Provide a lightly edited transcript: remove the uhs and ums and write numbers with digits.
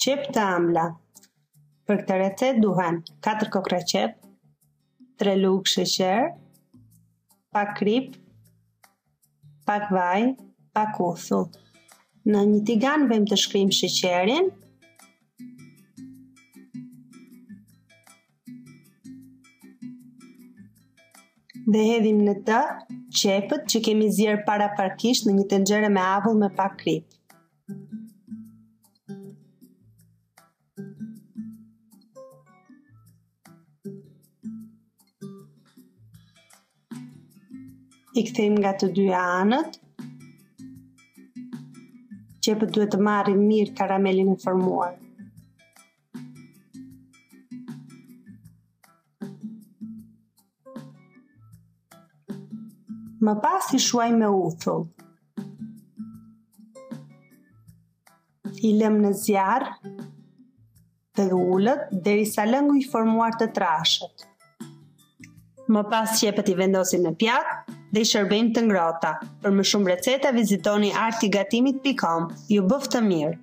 Qepë të ëmbla. Për këtë recetë duhen 4 kokrra qepë, 3 lugë sheqer, pak kripë, pak vaj, pak uthull. Në një tigan vëmë të shkrijmë sheqerin, dhe hedhim në të qepët që kemi zier paraprakisht në një tenxhere me avull me pak kripë. I kthejmë nga të dyja anët. Qepët duhet të marrin mirë karamelin e formuar. Më pas i shuajmë me uthull. I lëmë në zjarr të ulët derisa lëngu i formuar të trashet. Më pas qepët i vendosim në pjatë dhe i shërbejmë të ngrohta. Për më shumë receta vizitoni artigatimit.com. Ju bëftë mirë.